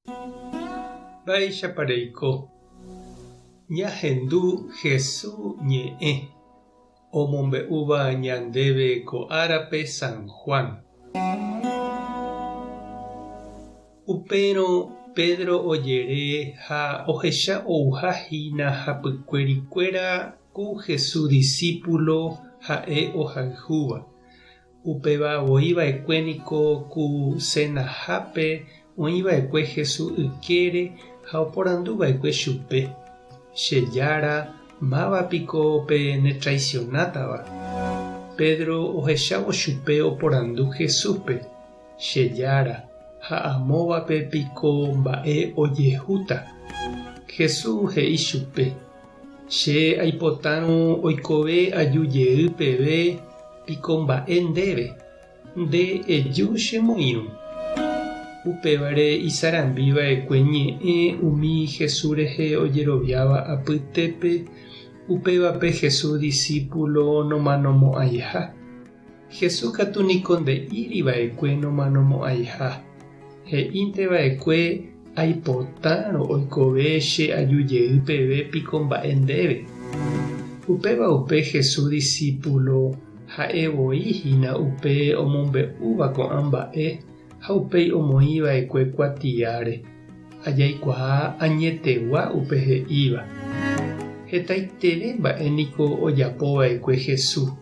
Mba'éichapa reiko? Ñahendu Hesu ñe'ẽ omombe'úva ñandéve ko árape San Juan. Upérõ Pedro ojere ha ohecha ouha hína hapykuerikuéra ku Hesu disípulo ha'e ohayhúva. Upéva voi va'ekue niko ku senahápe oĩ va'ekue Jesús ykére ha oporandu va'ekue chupe, Che Jára, máva piko pe netraisionátava? Pedro ohechávo chupe oporandu Jesúspe, Che Jára, ha amóvape piko mba'e ojehúta? Jesús he'i chupe, Che aipotárõ oikove aju jey peve piko mba'e ndéve, nde eju che moirũ. Upévare isarambi va'ekue ñe'ẽ umi Jesús rehe ojeroviáva apytépe, upévape Jesús disípulo nomanomo'ãiha. Jesús katu niko nde'íri va'ekue nomanomo'ãiha, he'ínte va'ekue aipotárõ oikove che aju jey peve piko mba'e ndéve. Upéva upe Jesús disípulo ha'e voi hína upe omombe'úva ko'ã mba'e ha upéi omoĩ va'ekue kuatiáre, ha jaikuaa añetegua upe he'íva. Hetaiterei mba'e niko ojapo va'ekue Jesús.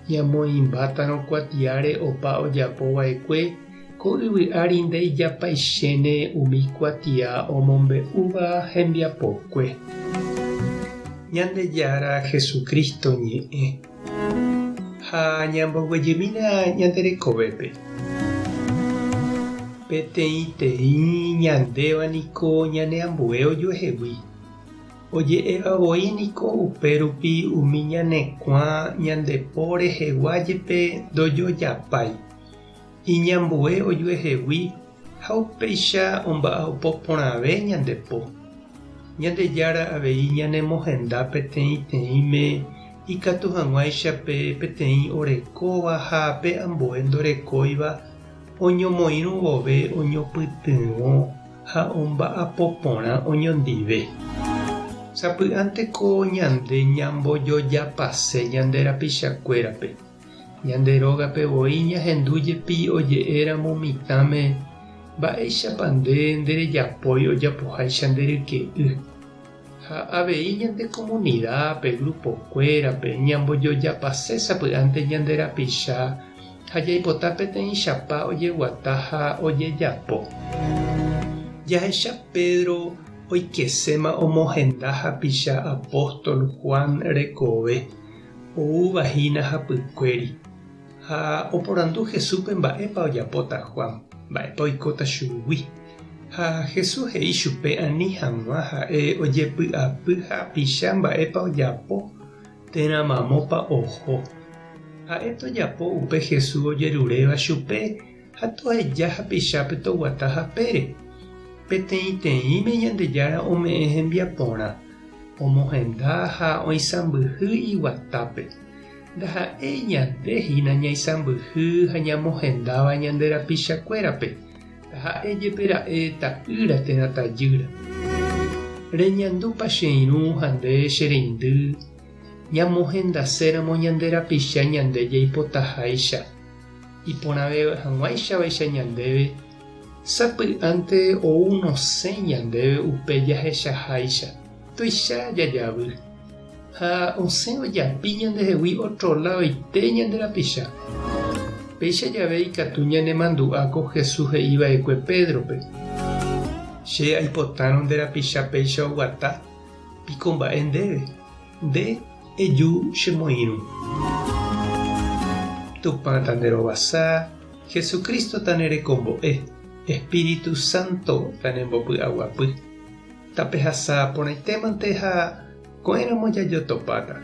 Ñamoĩmbátarõ kuatiáre opa ojapo va'ekue, ko yvy ári ndaijapaichéne umi kuatia omombe'úva hembiapokue. Ñandejára Jesucristo ñe'ẽ. Ha ñamboguejymína ñande rekovépe. Peteĩteĩ ñandéva niko ñaneambue ojuehegui. Oje'éva voi niko upérupi umi ñane kuã ñande po rehegua jepe ndojojapái, iñambue ojuehegui ha upéicha omba'apo porãve ñande po. Ñandejára avei ñanemohenda peteĩteĩme ikatu hag̃uáicha pe peteĩ orekóva ha pe ambue ndorekóiva oñomoirũ vove oñopytyvõ ha omba'apo porã oñondive. Sapy'ánteko ñande ñambojojapase ñande rapichakuérape. Ñande rógape voi ñahendu jepi oje'éramo mitãme mba'éichapa nde nderejapói ojapoháicha nde ryke'y. Ha avei ñande komunidápe, grupokuérape, ñambojojapase sapy'ánte ñande rapicha ha jaipota peteĩchapa ojeguata ha ojejapo. Jahecha Pedro oikeséma omohenda hapicha apóstol Juan rekove, oúva hína hapykuéri. Ha oporandu Jesúspe mba'épa ojapóta Juan, mba'épa oikóta chugui. Ha Jesús he'i chupe ani hag̃ua ha'e ojepy'apy hapicha mba'épa ojapo térã mamópa oho. Ha'e tojapo upe Jesús ojeruréva chupe ha toheja hapichápe toguata hapére. Peteĩteĩme Ñandejára ome'ẽ hembiaporã, omohenda ha oisãmbyhy iguatápe. Ndaha'éi ñande hína ñaisãmbyhy ha ñamohendáva ñande rapichakuérape. Taha'e jepe ra'e ta'ýra térã tajýra. Reñandúpa che irũ ha nde che reindy, ñamohendaséramo ñande rapicha ñande jaipotaháicha, iporãve hag̃uáichavaicha ñandéve, sapy'ánte ou nosẽ ñandéve upe jahechaháicha, tuicha jajavy. Ha osẽ ojapi ñandehegui ótro ladoite ñande rapicha. Péicha jave ikatu ñanemandu'a ko Jesús he'i va'ekue Pédrope, Che aipotárõ nde rapicha péicha oguata, piko mba'e ndéve, nde eju chemoirũ. Tupã tanderovasa, Jesucristo tanerekombo'e, Espíritu Santo tanembopy'aguapy. Tapehasa porãitémante ha ko'ẽramo jajotopáta.